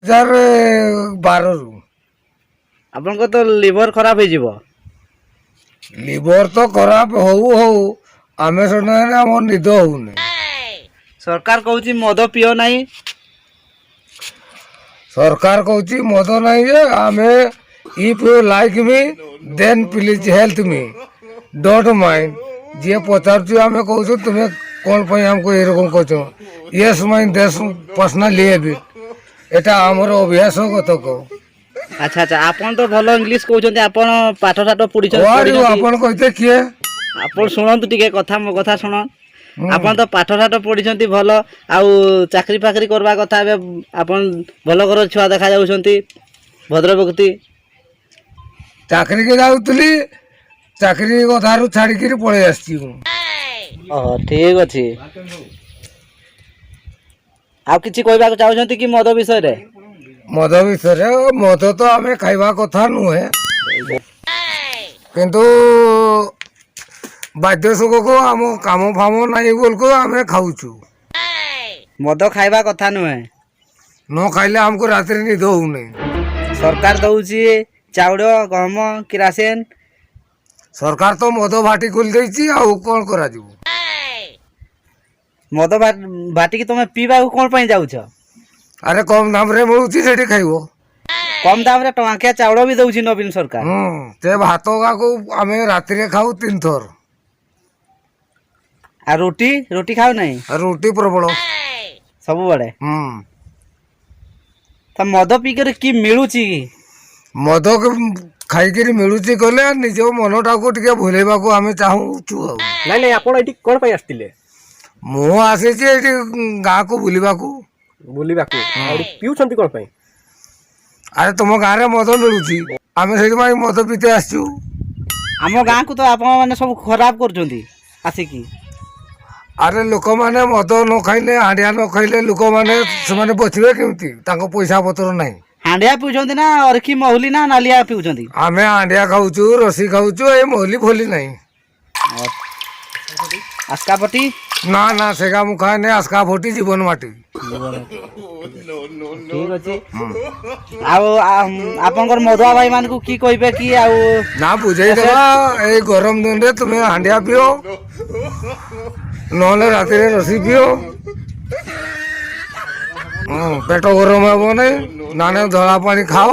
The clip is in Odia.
2012ରୁ। ଆପଣଙ୍କ ତ ଲିଭର ଖରାପ ହେଇଯିବ। ଲିଭର ତ ଖରାପ ହଉ ହଉ, ଆମେ ଶୁଣିଲେ ଆମର ନିଦ ହଉନି। ସରକାର କହୁଛି ମଦ ପିଅ ନାହିଁ। ସରକାର କହୁଛି ମଦ ନାହିଁ ଯେ ଆମେ, if you like me, then please help me, don't mind. ଯିଏ ପଚାରୁଛି, ଆମେ କହୁଛୁ, ତୁମେ କ'ଣ ପାଇଁ ଆମକୁ ଏରକମ କହୁଛ? ୟେସ୍ ମାଇ ଦେଶ ପର୍ସନାଲ ହେବିଟ୍, ଏଟା ଆମର ଅଭ୍ୟାସଗତ। ଆଚ୍ଛା, ଆପଣ ତ ଭଲ ଇଂଲିଶ କହୁଛନ୍ତି। ଆପଣ ପାଠ ସାଠ ପଢିଛନ୍ତି? ପଢିଛନ୍ତି। ଆପଣ କହିତେ କିଏ? ଆପଣ ଶୁଣନ୍ତୁ ଟିକେ କଥା, ମୋ କଥା ଶୁଣ। ଆପଣ ତ ପାଠ ସାଠ ପଢିଛନ୍ତି ଭଲ, ଆଉ ଚାକିରି ଫାକିରି କରିବା କଥା ଏବେ। ଆପଣ ଭଲ ଘର ଛୁଆ ଦେଖା ଯାଉଛନ୍ତି, ଭଦ୍ର ବ୍ୟକ୍ତି। ଚାକିରିକି ଯାଉଥିଲି, ଚାକିରି କଥାରୁ ଛାଡ଼ିକିରି ପଳେଇ ଆସିଛି ମୁଁ। ଓହୋ, ଠିକ ଅଛି। ଆଉ କିଛି କହିବାକୁ ଚାହୁଁଛନ୍ତି କି ମଦ ବିଷୟରେ? ମଦ ବିଷୟରେ, ମଦ ତ ଆମେ ଖାଇବା କଥା ନୁହେଁ, କିନ୍ତୁ ବାଧ୍ୟ ସୁଖକୁ ଆମ କାମ ଫାମ ନାହିଁ ବୋଲକୁ ଆମେ ଖାଉଛୁ। ମଦ ଖାଇବା କଥା ନୁହେଁ। ନ ଖାଇଲେ ଆମକୁ ରାତିରେ ନିଦ ହଉନି। ସରକାର ଦଉଛି ଚାଉଳ, ଗହମ, କିରାସିନ। ସରକାର ତ ମଦ ଭାଟି ଖୋଲି ଦେଇଛି, ଆଉ କ'ଣ କରାଯିବ? ମଦ ଭାଟିକି ତମେ ପିଇବାକୁ କ'ଣ ପାଇଁ ଯାଉଛ? ଆରେ, କମ ଦାମରେ ମିଳୁଛି, ସେଠି ଖାଇବ। କମ ଦାମରେ ଟଙ୍କିଆ ଚାଉଳ ବି ଦଉଛି ନବୀନ ସରକାର। ହୁଁ, ସେ ଭାତ ଗାକୁ ଆମେ ରାତିରେ ଖାଉ ତିନିଥର। ଆଉ ରୁଟି? ରୁଟି ଖାଉ ନାହିଁ? ଆଉ ରୁଟି ପ୍ରବଳ। ସବୁବେଳେ? ହୁଁ। ତ ମଦ ପିଇକରି କି ମିଳୁଛି? ମଦ ଖାଇକିରି ମିଳୁଛି କହିଲେ, ନିଜ ମନଟାକୁ ଟିକେ ଭୁଲେଇବାକୁ ଆମେ ଚାହୁଁଛୁ ଆଉ। ନାଇଁ, ଆପଣ ଏଠି କ'ଣ ପାଇଁ ଆସିଥିଲେ? ମୁଁ ଆସିଛି ଏଇଠି ଗାଁକୁ ବୁଲିବାକୁ। ବୁଲିବାକୁ? ଆଉ ଏଠି ପିଉଛନ୍ତି କ'ଣ ପାଇଁ? ଆରେ, ତୁମ ଗାଁରେ ମଦ ମିଳୁଛି, ଆମେ ସେଇଥିପାଇଁ ମଦ ପିତେ ଆସିଛୁ। ଆମ ଗାଁକୁ ତ ଆପଣ ମାନେ ସବୁ ଖରାପ କରୁଛନ୍ତି ଆସିକି। ଆରେ, ଲୋକମାନେ ମଦ ନ ଖାଇଲେ, ହାଣ୍ଡିଆ ନ ଖାଇଲେ ଲୋକମାନେ ସେମାନେ ବଞ୍ଚିବେ କେମିତି? ତାଙ୍କ ପଇସା ପତ୍ର ନାହିଁ। ହାଣ୍ଡିଆ ପିଉଛନ୍ତି ନା ଅରଖି ମହୁଲି ନା ନାଲିଆ ପିଉଛନ୍ତି? ଆମେ ହାଣ୍ଡିଆ ଖାଉଛୁ, ରସି ଖାଉଛୁ, ଏ ମହୁଲି ଫଲି ନାହିଁ। ଆସ୍କା ପଟି? ନା ନା, ସେଗା ମୁଁ ଖାଏନି। ଆସ୍କା ଫଟି ଜୀବନ ମାଟି। ଠିକ ଅଛି। ଆଉ ଆପଣଙ୍କର ମଦୁଆ ଭାଇ ମାନଙ୍କୁ କି କହିବେ କି ଆଉ? ନା, ବୁଝେଇଦେବା, ଏଇ ଗରମ ଦିନରେ ତୁମେ ହାଣ୍ଡିଆ ପିଅ, ନହେଲେ ରାତିରେ ରସି ପିଅ। ହଁ, ପେଟ ଗରମ ହେବ ନାହିଁ। ନା, ଧଳା ପାଣି ଖାଅ।